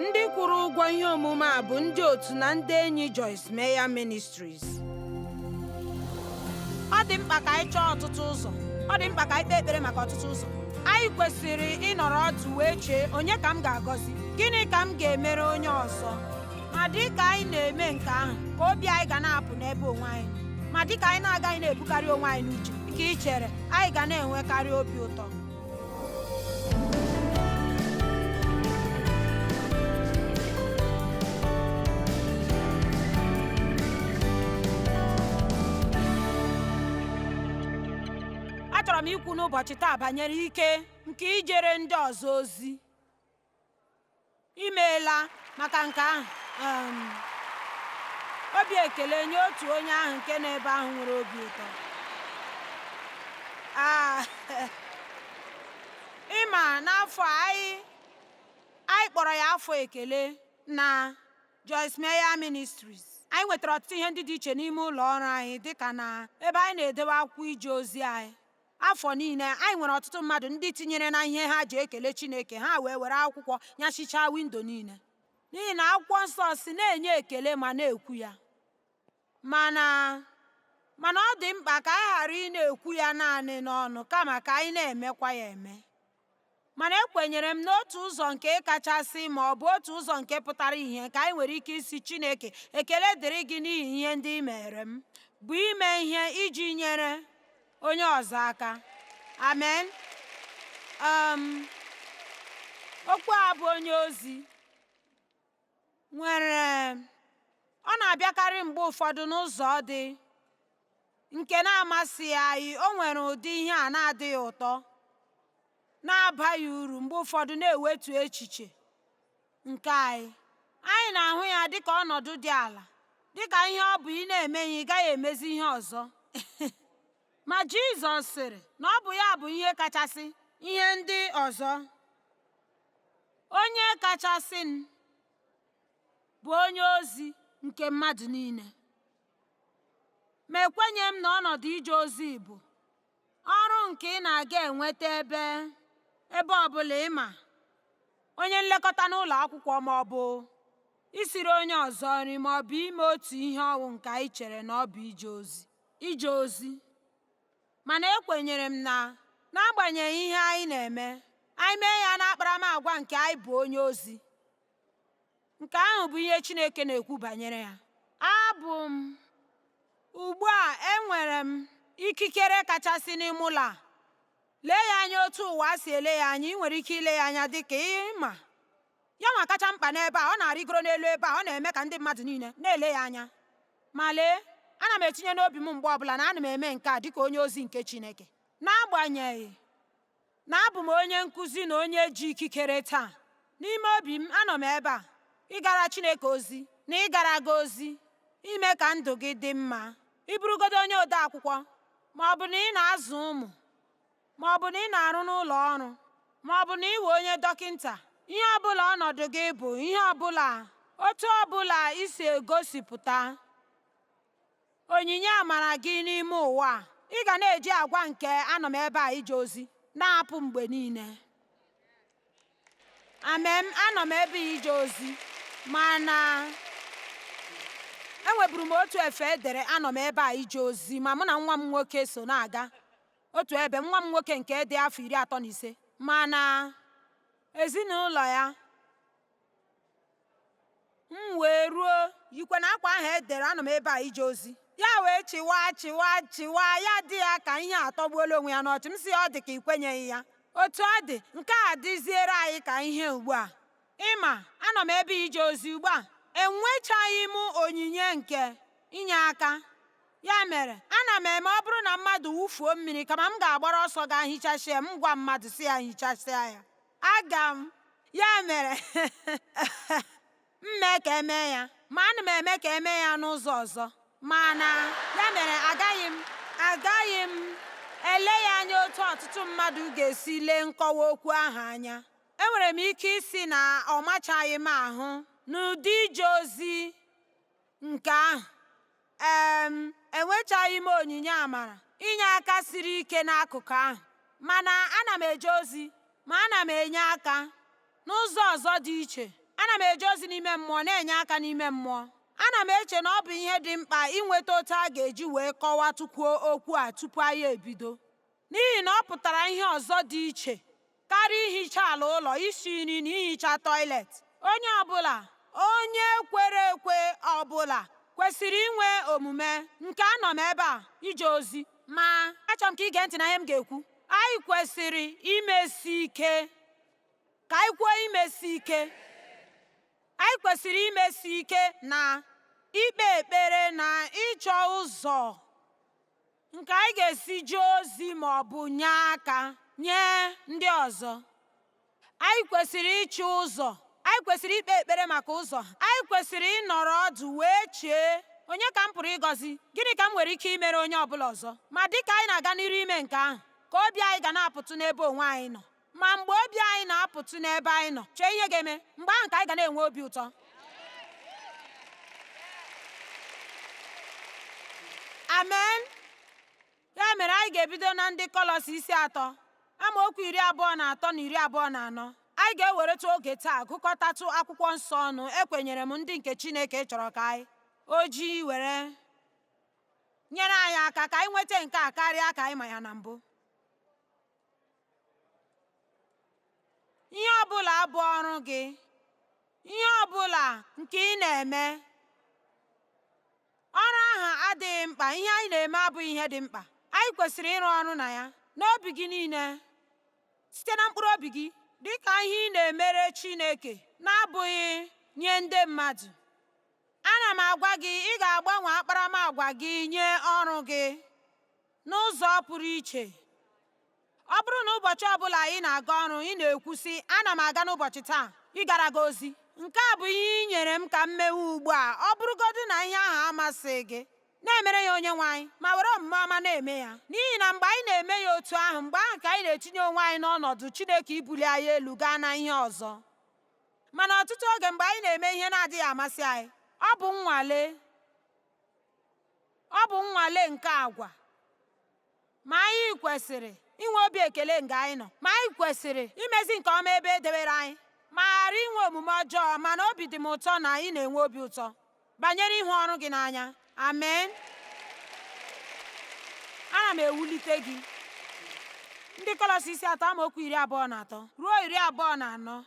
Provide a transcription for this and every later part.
Ndị kwụrụ ụgwọ ihe omume a bụ ndị otu na ndị enyi Joyce Meyer Ministries. Ọ dị mkpa ka anyị chọọ ọtụtụ ụzọ. Ọ dị mkpa ka anyị kpee ekpere maka ọtụtụ ụzọ. Anyị kwesịrị ịnọrọ ọdụ wee chee, onye ka m ga-agọzi? Gịnị ka m ga-emere onye ọzọ? Ma dị ka anyị na-eme nke ahụ, ka obi anyị ga na-apụ n'ebe onwe anyị nọ. Ma dị ka anyị na-agaghị na-ebukarị onwe anyị n'uche, ka ị chere, anyị ga na-enwekarị obi ụtọ. Achọrọ m ikwu n'ụbọchị taa banyere ike nke ijere ndị ọzọ ozi. Imeela maka nke ahụ. Obi ekele nye otu onye ahụ nke nọ ebe ahụ nwere obi ụtọ. Ah, ịma n'afọ a anyị kpọrọ ya afọ ekele na Joyce Meyer Ministries. Anyị nwetara ọtụtụ ihe ndị dị iche n'ime ụlọ ọrụ anyị dịka na ebe anyị na-edewe akwụkwọ ije ozi anyị. Afọ niile, anyị nwere ọtụtụ mmadụ ndị tinyere na ihe ha ji ekele Chineke, ha wee were akwụkwọ nyachichaa windo niile. N'ihi na akwụkwọ nsọ si na-enye ekele ma na-ekwu ya. Mana ọ dị mkpa ka anyị ghara ị na-ekwu ya naanị n'ọnụ, kama ka anyị na-emekwa ya eme. Mana ekwenyere m n'otu ụzọ nke kachasị ma ọ bụ otu ụzọ nke pụtara ihe nke anyị nwere ike isi Chineke ekele dịrị gị n'ihi ihe ndị ị mere m, bụ ime ihe iji nyere onye ọzọ aka. Amen. Okwu a bụ onye ozi nwere ọ na-abịakarị mgbe ụfọdụ n'ụzọ dị nke na-amasịghị anyị. O nwere ụdị ihe a na-adịghị ụtọ, na-abaghị uru, mgbe ụfọdụ na-ewetu echiche nke anyị. Anyị na-ahụ ya dịka ọnọdụ dị ala, dịka ihe ọ bụ ị na-eme ihe ị gaghị emezi ihe ọzọ. Ma Jizọs sịrị na ọ bụ ya bụ ihe kachasị ihe ndị ọzọ. Onye kachasị bụ onye ozi nke mmadụ niile. Ma ekwenye m na ọnọdụ ije ozi bụ ọrụ nke ị na-aga enweta ebe ọbụla ị ma onye nlekọta n'ụlọ akwụkwọ ma ọ bụ isiri onye ọzọ nri ma ọ bụ ime otu ihe ọwụ nke anyị chere na ọ bụ ije ozi. Mana ekwenyere m na n'agbanyeghị ihe anyị na-eme, anyị mee ya n'akparamàgwà nke anyị bụ onye ozi. Nke ahụ bụ ihe Chineke na-ekwu banyere ya. Abụ m ugbu a enwere m ikikere kachasị n'ime ụlọ a. Lee ya anya otu ụwa si ele ya anya. Ị nwere ike ile ya anya dị ka ịma ya nwa kacha mkpa n'ebe a. Ọ na-arịgoro n'elu ebe a, ọ na-eme ka ndị mmadụ niile na-ele ya anya. Ma lee, ana m etinye n'obi m mgbe ọbụla na ana m eme nke a dịka onye ozi nke Chineke. N'agbanyeghị na abụ m onye nkụzi na onye ji ikikere taa, n'ime obi m anọ m ebe a ịgara Chineke ozi na ịgara gị ozi, ime ka ndụ gị dị mma. Ị bụrụgodo onye ode akwụkwọ, ma ọ bụ na ị na-azụ ụmụ, ma ọ bụ na ị na-arụ n'ụlọ ọrụ, ma ọ bụ na ị wụ onye dọkịnta, ihe ọbụla ọnọdụ gị bụ, ihe ọbụla, otu ọbụla i si egosipụta onyinye amara gị n'ime ụwa a, ị ga na-eji agwa nke anọ m ebe a ije ozi na-apụ mgbe niile. Amen. Anọ m ebe a ije ozi, mana enweburu m otu efe edere anọ m ebe a ije ozi, ma mụ na nwa m nwoke so na-aga otu ebe, nwa m nwoke nke dị afọ 35, mana ezinụlọ ya m wee ruo yikwe na akwa ahụ edere anọ m ebe a ije ozi. Ya wee chịwa chịwa chịwa, ya dị ya ka ihe atọgbuola onwe ya n'ọchị. M sị ọ dị ka ị kwenyeghị ya. Otu ọ dị, nke a dịziere anyị ka ihe ugbu a. Ịma, anọ m ebe ije ozi ugbu a. Enwechaghị m onyinye nke inye aka. Ya mere, ana m eme ọ bụrụ na mmadụ wụfuo mmiri, kama m ga-agbara ọsọ gaa hichasịa m gwa mmadụ si ya hichasịa ya. Aga m. Ya mere, m mee ka emee ya, ma ana m eme ka emee ya n'ụzọ ọzọ. Mana ya mere agaghị m ele ya anya otu ọtụtụ mmadụ ga-esi lee nkọwa okwu ahụ anya. Enwere m ike isi na ọ machaghị m ahụ n'ụdị ije ozi nke ahụ. Enwechaghị m onyinye amara inye aka siri ike n'akụkụ ahụ, mana ana m eje ozi, ma ana m enye aka n'ụzọ ọzọ dị iche. Ana Ana m eje ozi n'ime mmụọ, na-enye aka n'ime mmụọ. Ana m eche na ọ bụ ihe dị mkpa inweta otu a ga-eji wee kọwatụkwuo okwu a tupu anyị ebido. N'ihi na ọ pụtara ihe ọzọ dị iche karịa ihicha ala ụlọ, isi nri na ihicha toilet. Onye ọbụla, onye kwere ekwe ọbụla kwesịrị inwe omume nke anọ m ebe a ije ozi. Ma achọrọ m ka i gee ntị na ihe m ga-ekwu. Anyị kwesịrị imesi ike. Ka anyị kwuo imesi ike. Anyị kwesịrị imesi ike na ikpe ekpere na ịchọ ụzọ nke anyị ga-esi jee ozi ma ọ bụ nye aka nye ndị ọzọ. Anyị kwesịrị ịchọ ụzọ. Anyị kwesịrị ikpe ekpere maka ụzọ. Anyị kwesịrị ịnọrọ ọdụ wee chee, onye ka m pụrụ ịgọzi? Gịnị ka m nwere ike imere onye ọbụla ọzọ? Ma dịka anyị na-aga n'iru ime nke ahụ, ka obi anyị ga na-apụtụ n'ebe onwe anyị nọ. Ma mgbe obi anyị na-apụtụ n'ebe anyị nọ, chee ihe ga-eme. Mgbe ahụ ka anyị ga na-enwe obi ụtọ. Amen. Ya mere anyị ga-ebido na ndị Kọlọsi isi atọ, amaokwu 23 na 24. Anyị ga-eweretụ oge taa gụkọtatụ akwụkwọ nsọ ọnụ. Ekwenyere m ndị nke Chineke chọrọ ka anyị ojii were nyere anyị aka ka anyị nweta nke a karịa ka anyị ma ya na mbụ. Ihe ọ bụla bụ ọrụ gị, ihe ọ bụla nke ị na-eme, ọrụ ahụ adịghị mkpa, ihe anyị na-eme abụghị ihe dị mkpa. Anyị kwesịrị ịrụ ọrụ na ya n'obi gị niile, site na mkpụrụ obi gị, dị ka ihe ị na-emere Chineke, na-abụghị nye ndị mmadụ. Ana m agwa gị, ị ga-agbanwe akparamagwa gị nye ọrụ gị n'ụzọ pụrụ iche. Ọ bụrụ na ụbọchị ọbụla ị na-aga ọrụ, ị na-ekwu sị, ana m aga n'ụbọchị taa ịgara gị ozi. Nke a bụ ihe ị nyere m ka m mewe ugbu a. Ọ bụrụgodu na ihe ahụ amasịghị gị, na-emere ya Onyenwe anyị, ma were omume ọma na-eme ya. N'ihi na mgbe anyị na-eme ya otu ahụ, mgbe ahụ ka anyị na-etinye onwe anyị n'ọnọdụ Chineke ibuli anyị elu gaa na ihe ọzọ. Mana ọtụtụ oge mgbe anyị na-eme ihe na-adịghị amasị anyị, ọ bụ nnwale. Ọ bụ nnwale nke agwa. Ma anyị kwesịrị inwe obi ekele nga anyị nọ. Ma anyị kwesịrị imezi nke ọma ebe e debere anyị, ma ghara inwe omume ọjọọ. Mana obi dị m ụtọ na ị na-enwe obi ụtọ banyere ịhụ ọrụ gị n'anya. Amen. Ana m ewulite gị. Ndị Kọlọsi isi atọ amaokwu 23 ruo 24.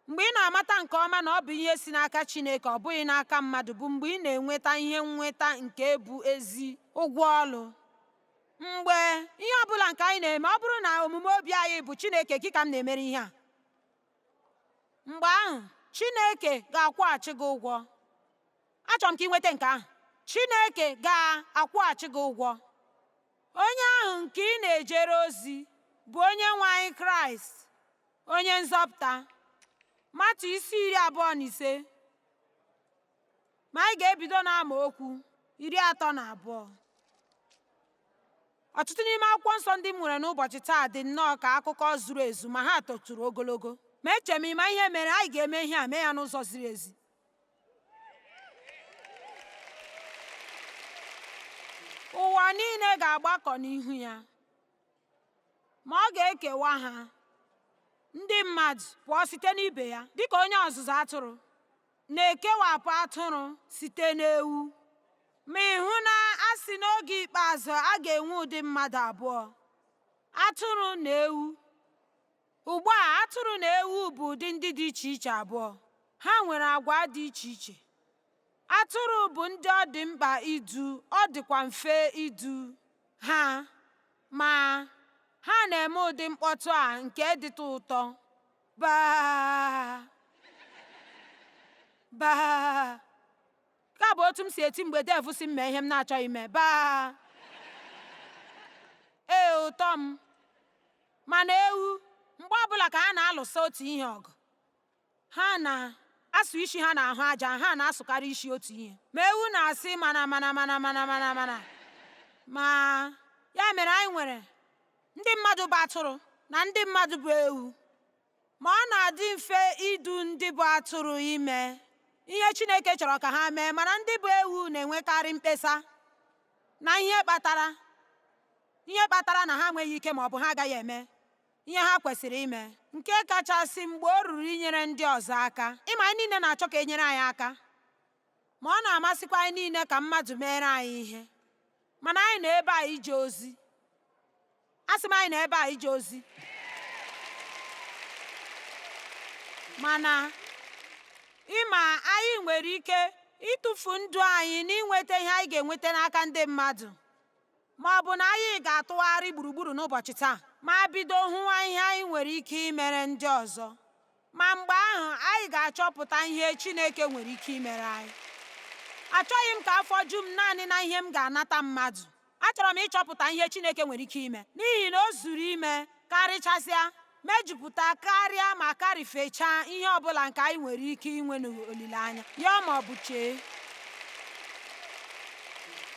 Mgbe ị na-amata nke ọma na ọ bụ ihe si n'aka Chineke, ọ bụghị n'aka mmadụ, bụ mgbe ị na-enweta ihe nnweta nke bụ ezi ụgwọ ọlụ. Mgbe ihe ọ bụla nke anyị na-eme, ọ bụrụ na omume obi anyị bụ Chineke gị ka m na-emere ihe a, mgbe ahụ Chineke ga-akwụghachi gị ụgwọ. Achọrọ m ka ị nweta nke ahụ. Chineke ga-akwụghachi gị ụgwọ. Onye ahụ nke ị na-ejere ozi bụ Onyenwe anyị Kraịst, onye nzọpụta. Matu isi 25. Ma anyị ga-ebido n'amaokwu 32. Ọtụtụ n'ime akwụkwọ nsọ ndị m nwere n'ụbọchị taa dị nnọọ ka akụkọ zuru ezu, ma ha totụrụ ogologo. Ma eche m ịma ihe mere anyị ga-eme ihe a, mee ya n'ụzọ ziri ezi. Ụwa niile ga-agbakọ n'ihu ya, ma ọ ga-ekewa ha, ndị mmadụ, pụọ site n'ibe ya, dịka onye ọzụzụ atụrụ na-ekewapụ atụrụ site n'ewu. Ma ị hụ na a sị n'oge ikpeazụ a ga-enwe ụdị mmadụ abụọ, atụrụ na ewu. Ugbu a, atụrụ na ewu bụ ụdị ndị dị iche iche abụọ. Ha nwere agwa dị iche iche. Atụrụ bụ ndị ọ dị mkpa idu, ọ dịkwa mfe idu ha, ma ha na-eme ụdị mkpọtụ a nke dịtụ ụtọ. Baa! Baa! Nke a bụ otu m si eti mgbe Dev sị m mee ihe m na-achọghị ime. Baa! Ee, ụtọ m. Mana ewu, mgbe ọbụla ka ha na-alụso otu ihe ọgụ, ha na-asụ isi ha n'ahụ aja, ha na-asụkarị isi otu ihe. Ma ewu na-asị mana mana mana mana mana mana. Ma ya mere anyị nwere ndị mmadụ bụ atụrụ na ndị mmadụ bụ ewu. Ma ọ na-adị mfe idu ndị bụ atụrụ ime ihe Chineke chọrọ ka ha mee, mana ndị bụ ewu na-enwekarị mkpesa na ihe kpatara na ha enweghị ike ma ọ bụ ha agaghị eme ihe ha kwesịrị ime, nke kachasị mgbe o ruru inyere ndị ọzọ aka. Ịma, anyị niile na-achọ ka e nyere anyị aka, ma ọ na-amasịkwa anyị niile ka mmadụ meere anyị ihe. Mana anyị nọ ebe a ije ozi. Asị m, anyị nọ ebe a ije ozi. Mana ịma, anyị nwere ike ịtụfu ndụ anyị n'inweta ihe anyị ga-enweta n'aka ndị mmadụ, ma ọ bụ na anyị ga-atụgharị gburugburu n'ụbọchị taa ma bido hụwa ihe anyị nwere ike imere ndị ọzọ. Ma mgbe ahụ anyị ga-achọpụta ihe Chineke nwere ike imere anyị. Achọghị m ka afọ ju m naanị na ihe m ga-anata mmadụ. Achọrọ m ịchọpụta ihe Chineke nwere ike ime, n'ihi na o zuru ime karịchasịa, mejupụta karịa ma karịfechaa ihe ọ bụla nke anyị nwere ike inwe n'olileanya ya ma ọ bụ chee.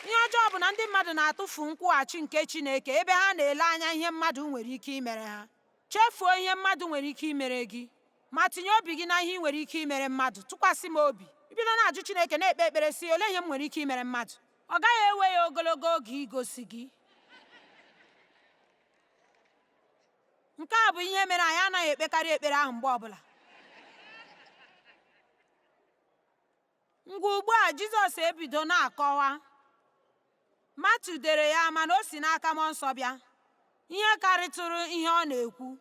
Ihe ọjọọ bụ na ndị mmadụ na-atụfu nkwụghachi nke Chineke ebe ha na-ele anya ihe mmadụ nwere ike imere ha. Chefuo ihe mmadụ nwere ike imere gị, ma tinye obi gị na ihe ị nwere ike imere mmadụ. Tụkwasị m obi. Ibido na-ajụ Chineke, na-ekpe ekpere sị, olee ihe m nwere ike imere mmadụ? Ọ gaghị ewe ya ogologo oge igosi gị. Nke a bụ ihe mere anyị anaghị ekpekarị ekpere ahụ mgbe ọbụla. Ngwa, ugbu a Jizọs ebido na-akọwa. Matu dere ya, mana o si n'aka Mmụọ Nsọ bịa. Ihe karịtụrụ ihe ọ na-ekwu.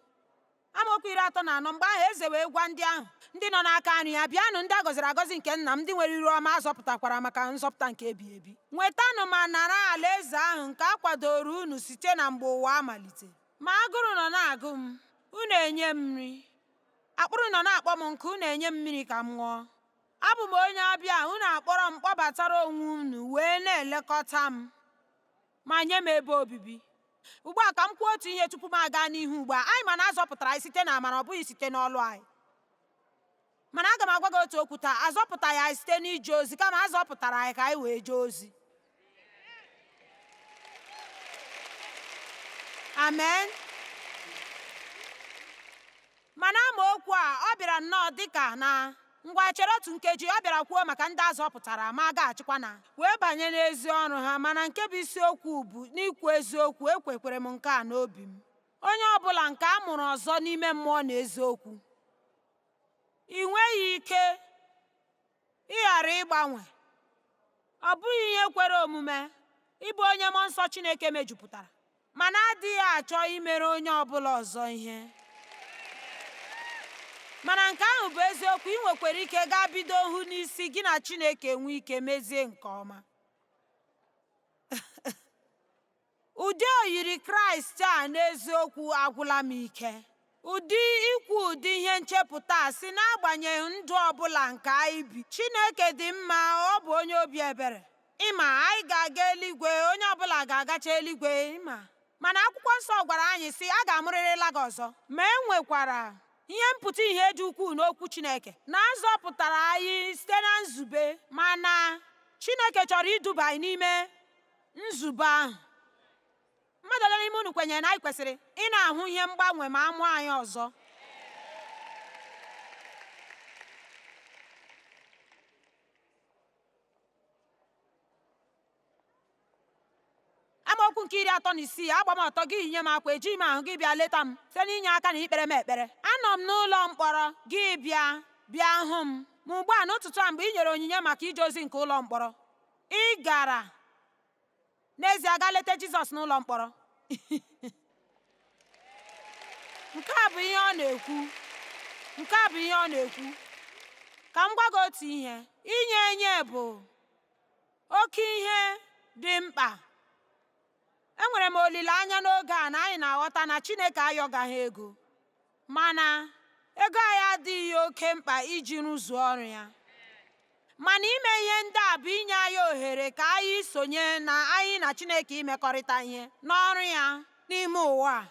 Amaokwu 34: Mgbe ahụ eze wee gwa ndị ahụ ndị nọ n'aka nri ya, bịanụ, ndị a gọziri agọzi nke nna m, ndị nwere iru ọma azọpụtakwara maka nzọpụta nke ebighị ebi. Nwetanụ ma nara alaeze ahụ nke a kwadoro unu site na mgbe ụwa malite. Ma agụrụ nọ na-agụ m, unu enye m nri. Akpịrị nọ na-akpọ m nkụ, unu enye m mmiri ka m ṅụọ. Abụ m onye ọbịa, unu akpọrọ m kpọbatara onwe unu wee na-elekọta m ma nye m ebe obibi. Ugbu a ka m kwuo otu ihe tupu m aga n'ihu. Ugbu a, anyị ma na azọpụtara anyị site na amara, ọ bụghị site n'ọlụ anyị. Mana aga m agwa gị otu okwu taa: azọpụtaghị anyị site n'ije ozi, kama azọpụtara anyị ka anyị wee jee ozi. Amen. Mana amaokwu a, ọ bịara nnọọ dịka na ngwa, chere otu nkeji. Ọ bịara kwuo maka ndị azọpụtara ma gaghachikwa na wee banye n'ezi ọrụ ha. Mana nke bụ isiokwu bụ, n'ikwu eziokwu, ekwekwere m nke a n'obi m, onye ọbụla nke a mụrụ ọzọ n'ime mmụọ na eziokwu, ị nweghị ike ịghara ịgbanwe. Ọ bụghị ihe kwere omume ịbụ onye Mmụọ Nsọ Chineke mejupụtara mana adịghị achọ imere onye ọbụla ọzọ ihe. Mana nke ahụ bụ eziokwu. Ị nwekwara ike gaa bido hụ n'isi gị na Chineke nwee ike mezie nke ọma. Ụdị oyiri Kraịst a n'eziokwu agwụla m ike. Ụdị ikwu ụdị ihe nchepụta a si n'agbanyeghị ndụ ọbụla nke anyị bi, Chineke dị mma, ọ bụ onye obi ebere. Ịma, anyị ga-aga eluigwe, onye ọbụla ga-agacha eluigwe, ịma. Mana akwụkwọ nsọ gwara anyị sị, a ga-amụrịrịla gị ọzọ. Ma e nwekwara ihe mpụta ihe dị ukwuu n'okwu Chineke na azọpụtara anyị site na nzube, mana Chineke chọrọ iduba anyị n'ime nzube ahụ. Mmadụ ole n'ime unu kwenyere na anyị kwesịrị ị na-ahụ ihe mgbanwe ma a mụọ anyị ọzọ? Amaokwu nke 36: Agba m ọtọ, gị nye m akwa; ejighị m ahụ, gị bịa leta m site n'inye aka na ikpere m ekpere. Anọ m n'ụlọ mkpọrọ, gị bịa bịa hụ m. Ma ugbu a, n'ụtụtụ a, mgbe ị nyere onyinye maka ije ozi nke ụlọ mkpọrọ, ị gara n'ezie gaa leta Jizọs n'ụlọ mkpọrọ. Nke a bụ ihe ọ na-ekwu. Nke a bụ ihe ọ na-ekwu. Ka m gwa gị otu ihe: inye enye bụ oke ihe dị mkpa. Enwere m olileanya n'oge a na anyị na-aghọta na Chineke ayọgaghị ego, mana ego anyị adịghị oke mkpa iji rụzuo ọrụ ya. Mana ime ihe ndị a bụ inye anyị ohere ka anyị sonye na anyị na Chineke imekọrịta ihe n'ọrụ ya n'ime ụwa a.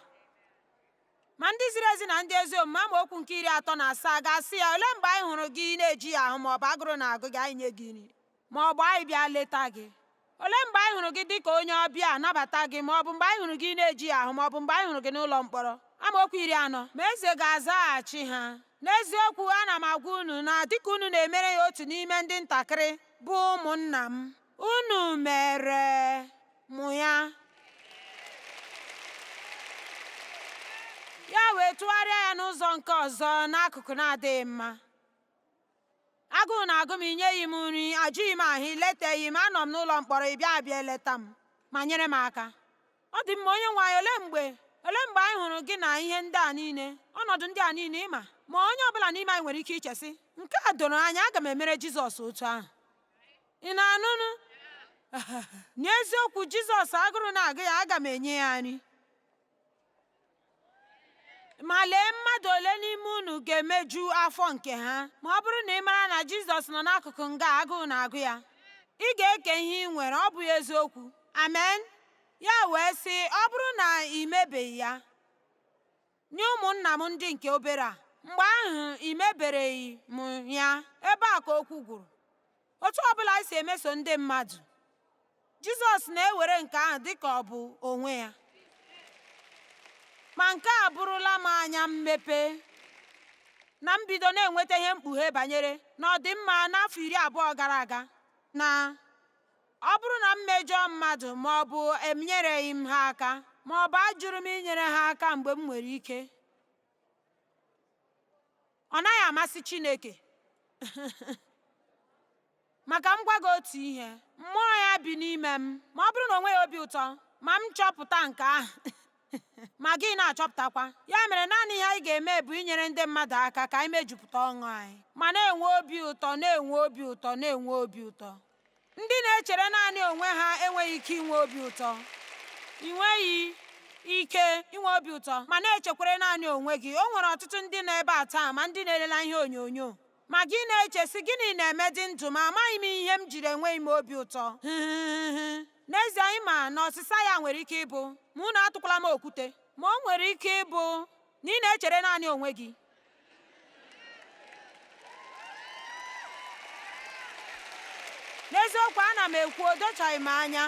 Ma ndị ziri ezi na ndị ezi omume, amaokwu nke 37, ga-asị ya, olee mgbe anyị hụrụ gị na-eji ya ahụ, ma ọ bụ agụrụ na-agụ gị, anyị nye gị nri, ma ọ bụ anyị bịa leta gị? Olee mgbe anyị hụrụ gị dị ka onye ọbịa nabata gị, ma ọ bụ mgbe anyị hụrụ gị na-eji ya ahụ, ma ọ bụ mgbe anyị hụrụ gị n'ụlọ mkpọrọ? Amaokwu 40: Ma eze ga-azaghachi ha, n'eziokwu ana m agwa unu na dịka unu na-emere ya otu n'ime ndị ntakịrị bụ ụmụnna m, unu mere mụ ya. Ya wee tụgharịa ya n'ụzọ nke ọzọ n'akụkụ na-adịghị mma. Agụụ na-agụ m, i nyeghị m nri, ajụghị m ahụ, i leteghị m, anọ m n'ụlọ mkpọrọ, ị bịa abịa eleta m ma nyere m aka. Ọ dị mma, Onyenwe anyị, olee mgbe olee mgbe anyị hụrụ gị na ihe ndị a niile, ọnọdụ ndị a niile, ị ma? Ma onye ọ bụla n'ime anyị nwere ike iche sị, Nke a doro anya, aga m emere Jizọs otu ahụ. Ị na-anụnụ? N'eziokwu, Jizọs agụrụ na-agụ ya, aga m enye ya nri. Ma lee mmadụ ole n'ime unu ga-emeju afọ nke ha ma ọ bụrụ na ị mara na Jizọs nọ n'akụkụ nga agụụ na-agụ ya. Ị ga-eke ihe ị nwere, ọ bụghị eziokwu? Amen. Ya wee sị, ọ bụrụ na ị mebeghị ya nye ụmụnna m ndị nke obere a, mgbe ahụ ị mebereghị m ya. Ebe a ka okwu gwụrụ. Otu ọ bụla anyị si emeso ndị mmadụ, Jizọs na-ewere nke ahụ dị ka ọ bụ onwe ya. Ma nke a abụrụla m anya mmepe na mbido na-enweta ihe mkpughe banyere na ọdịmma n'afọ 20 gara aga na ọ bụrụ na m mejọọ mmadụ ma ọ bụ enyereghị m ha aka ma ọ bụ ajụrụ m inyere ha aka mgbe m nwere ike, ọ naghị amasị Chineke. Maka m gwa gị otu ihe, mmụọ ya bi n'ime m, ma ọ bụrụ na o nweghị obi ụtọ ma m chọpụta nke ahụ ma gị na-achọpụtakwa. Ya mere naanị ihe anyị ga-eme bụ inyere ndị mmadụ aka ka anyị mejupụta ọṅụ anyị ma na-enwe obi ụtọ, na-enwe obi ụtọ, na-enwe obi ụtọ. Ndị na-echere naanị onwe ha enweghị ike inwe obi ụtọ. Ị nweghị ike inwe obi ụtọ ma na-echekwara naanị onwe gị. O nwere ọtụtụ ndị nọ ebe a taa ma ndị na-elela ihe onyonyo ma gị na-eche sị, gịnị na-eme dị ndụ m? Amaghị m ihe m jiri enweghị m obi ụtọ. N'ezie, ị ma na ọsịsa ya nwere ike ịbụ ma unu atụkwala m okwute, ma o nwere ike ịbụ na ị na-echere naanị onwe gị. N'eziokwu, ana m ekwu, o dochaghị m anya.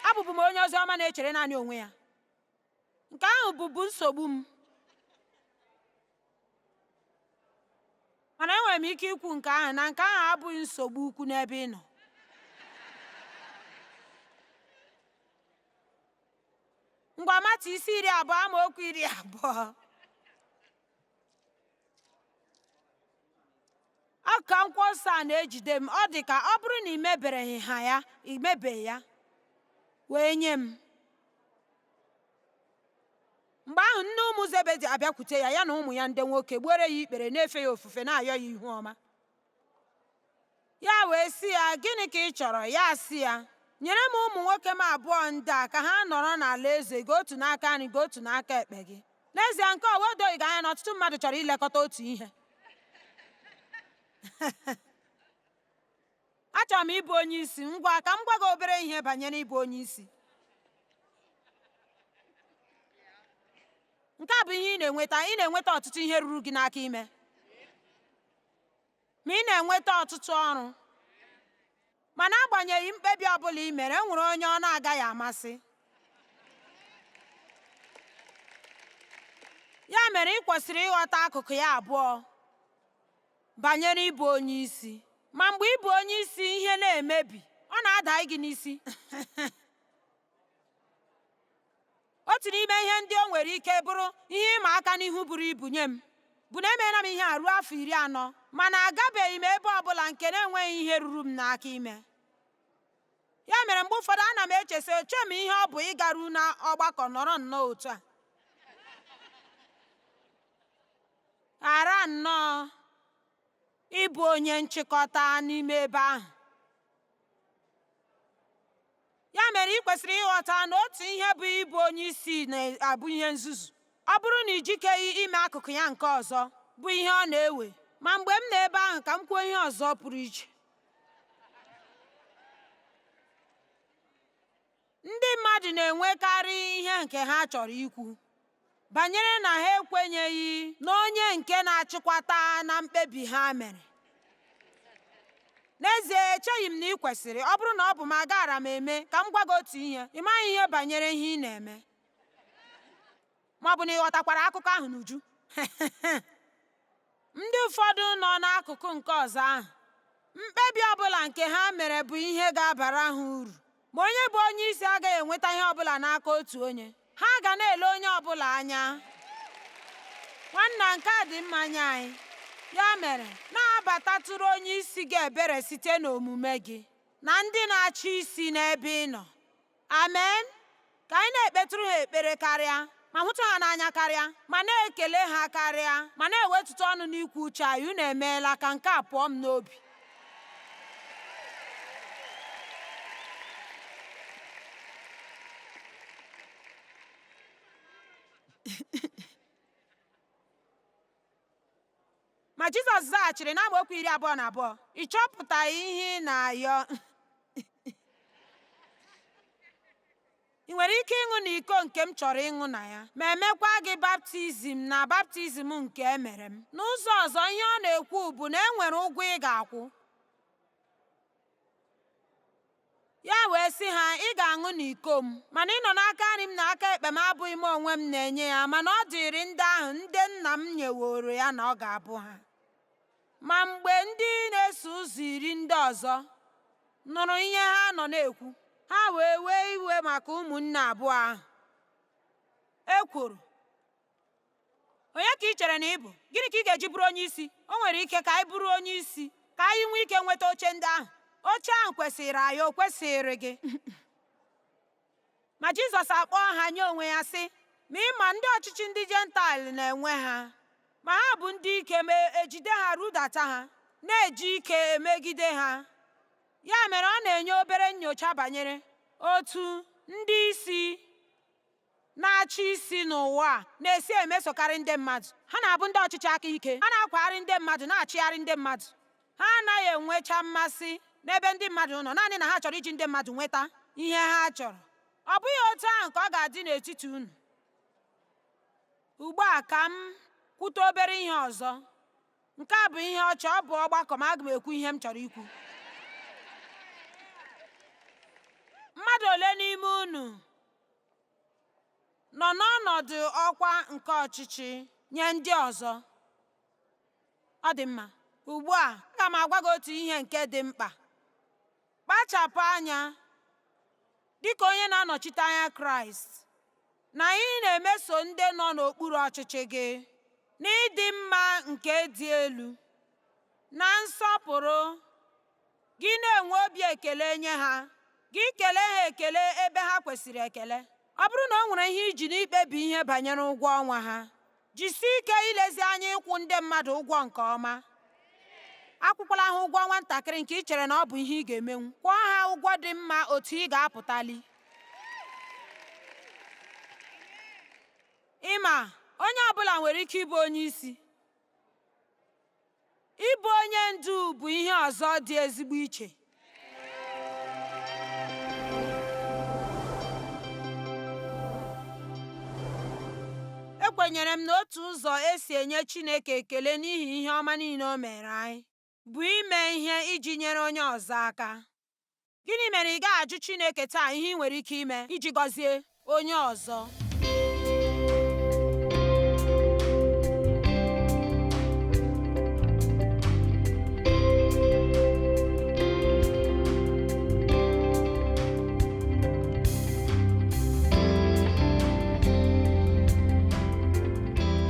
Abụbu m onye ozi ọma na-echere naanị onwe ya. Nke ahụ bụbu nsogbu m. Mana enwere m ike ikwu nke ahụ na nke ahụ abụghị nsogbu ukwu n'ebe ị nọ. Ngwa Matiu isi 20 amaokwu 20. Akụkụ akwụkwọ nsọ a na-ejide m, ọ dị ka ọ bụrụ na ị mebereghị ha ya, ị mebeghị ya wee nye m. Mgbe ahụ nne ụmụ Zebedi abịakwute ya, ya na ụmụ ya ndị nwoke, gbuoro ya ikpere, na-efe ya ofufe, na-ayọ ya ihu ọma. Ya wee sị ya, Gịnị ka ị chọrọ? Ya sị ya, Nyere m ụmụ nwoke m abụọ ndị a ka ha nọrọ n'alaeze gị, otu n'aka nri gị, otu n'aka ekpe gị. N'ezie, nke a o doghị gị anya na ọtụtụ mmadụ chọrọ ilekọta otu ihe. Achọrọ m ịbụ onye isi. Ngwa, ka m gwa gị obere ihe banyere ịbụ onye isi. Nke a bụ ihe ị na-enweta. Ị na-enweta ọtụtụ ihe ruru gị n'aka ime. Ma ị na-enweta ọtụtụ ọrụ. Ma n'agbanyeghị mkpebi ọ bụla ị mere, e nwere onye ọ na-agaghị amasị. Ya mere ị kwesịrị ịghọta akụkụ ya abụọ banyere ịbụ onye isi. Ma mgbe ị bụ onye isi ihe na-emebi, ọ na-ada gị n'isi. Otu n'ime ihe ndị o nwere ike bụrụ ihe ịma aka n'ihu buru ibu nye m bụ na emeela m ihe a ruo afọ 40 mana agabeghị m ebe ọ bụla nke na-enweghị ihe ruru m n'aka ime. Ya mere mgbe ụfọdụ ana m eche sị, eche m ihe ọ bụ ịgaru n'ọgbakọ nọrọ nnọọ otu a, ghara nnọọ ịbụ onye nchịkọta n'ime ebe ahụ. Ya mere ị kwesịrị ịghọta na otu ihe bụ ịbụ onye isi na-abụ ihe nzuzu. Ọ bụrụ na ị jikeghị ime akụkụ ya nke ọzọ, bụ ihe ọ na-ewe. Ma mgbe m nọ ebe ahụ, ka m kwuo ihe ọzọ pụrụ iche. Ndị mmadụ na-enwekarị ihe nke ha chọrọ ikwu banyere na ha ekwenyeghị n'onye nke na-achịkwata na mkpebi ha mere. N'ezie, echeghị m na ị kwesịrị. Ọ bụrụ na ọ bụ m, agaara m eme. Ka m gwa gị otu ihe, ị maghị ihe banyere ihe ị na-eme. Ma ọ bụ na ị ghọtakwara akụkọ ahụ n'uju. Ndị ụfọdụ nọ n'akụkụ nke ọzọ ahụ. Mkpebi ọ bụla nke ha mere bụ ihe ga-abara ha uru. Ma onye bụ onye isi agaghị enweta ihe ọ bụla n'aka otu onye. Ha ga na-ele onye ọ bụla anya. Nwanna, nke a dị mma nye anyị. Ya mere, na-abatatụrụ onye isi gị ebere site n'omume gị na ndị na-achị isi n'ebe ị nọ. Amen. Ka anyị na-ekpetụrụ ha ekpere karịa, ma hụtụ ha n'anya karịa, ma na-ekele ha karịa, ma na-ewetụta ọnụ n'ikwu uche anyị. Unu emeela ka nke a pụọ m n'obi. Ma Jizọs zaghachiri n'amaokwu 22, ị chọpụtaghị ihe ị na-ayọ. Ị nwere ike ịṅụ n'iko nke m chọrọ ịṅụ na ya, ma emekwa gị baptizim na baptizim nke e mere m? N'ụzọ ọzọ, ihe ọ na-ekwu bụ na e nwere ụgwọ ị ga-akwụ. Ya wee sị ha, ị ga-aṅụ n'iko m, mana ịnọ n'aka nri m na aka ekpe m abụghị m onwe m na-enye ya, mana ọ dịrị ndị ahụ ndị nna m nyeworo ya na ọ ga-abụ ha. Ma mgbe ndị na-eso ụzọ iri ndị ọzọ nụrụ ihe ha nọ na-ekwu, ha wee wee iwe maka ụmụnne abụọ ahụ. Ekworo. Onye ka ị chere na ị bụ? Gịnị ka ị ga-eji bụrụ onye isi? O nwere ike ka anyị bụrụ onye isi, ka anyị nwee ike nweta oche ndị ahụ. Oche ahụ kwesịrị anyị, o kwesịrị gị. Ma Jizọs akpọọ ha nye onwe ya sị, ma ị ma ndị ọchịchị ndị Jentaịl na-enwe ha, ma ha bụ ndị ike ma ejide ha rudata ha, na-eji ike emegide ha. Ya mere ọ na-enye obere nnyocha banyere otu ndị isi na-achị isi n'ụwa a na-esi emesokarị ndị mmadụ. Ha na-abụ ndị ọchịchị aka ike. Ha na-akwagharị ndị mmadụ, na-achịgharị ndị mmadụ. Ha anaghị enwecha mmasị n'ebe ndị mmadụ nọ, naanị na ha chọrọ iji ndị mmadụ nweta ihe ha chọrọ. Ọ bụghị otu ahụ ka ọ ga-adị n'etiti unu. Ugbu a ka m kwute obere ihe ọzọ. Nke a bụ ihe ọchị, ọ bụ ọgbakọ ma aga m ekwu ihe m chọrọ ikwu. Mmadụ ole n'ime unu nọ n'ọnọdụ ọkwa nke ọchịchị nye ndị ọzọ? Ọ dị mma. Ugbu a, aga m agwa gị otu ihe nke dị mkpa. Kpachapụ anya dịka onye na-anọchite anya Kraịst na ị na-emeso ndị nọ n'okpuru ọchịchị gị n'ịdị mma nke dị elu na nsọpụrụ. Gị na-enwe obi ekele nye ha. Gị kelee ha ekele ebe ha kwesịrị ekele. Ọ bụrụ na o nwere ihe iji n'ikpebi ihe banyere ụgwọ ọnwa ha, jisie ike ilezi anya ịkwụ ndị mmadụ ụgwọ nke ọma. Akwụkwala ha ụgwọ ọnwa ntakịrị nke ị chere na ọ bụ ihe ị ga-emenwu. Kwụọ ha ụgwọ dị mma otu ị ga-apụtali. Ịma, onye ọbụla nwere ike ịbụ onye isi. Ịbụ onye ndu bụ ihe ọzọ dị ezigbo iche. Ekwenyere m na otu ụzọ esi enye Chineke ekele n'ihi ihe ọma niile o mere anyị bụ ime ihe iji nyere onye ọzọ aka. Gịnị mere ị gaghị ajụ Chineke taa ihe ị nwere ike ime iji gọzie onye ọzọ?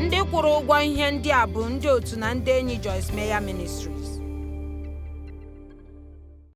Ndị kwụrụ ụgwọ ihe ndị a bụ ndị otu na ndị enyi Joyce Meyer Ministries.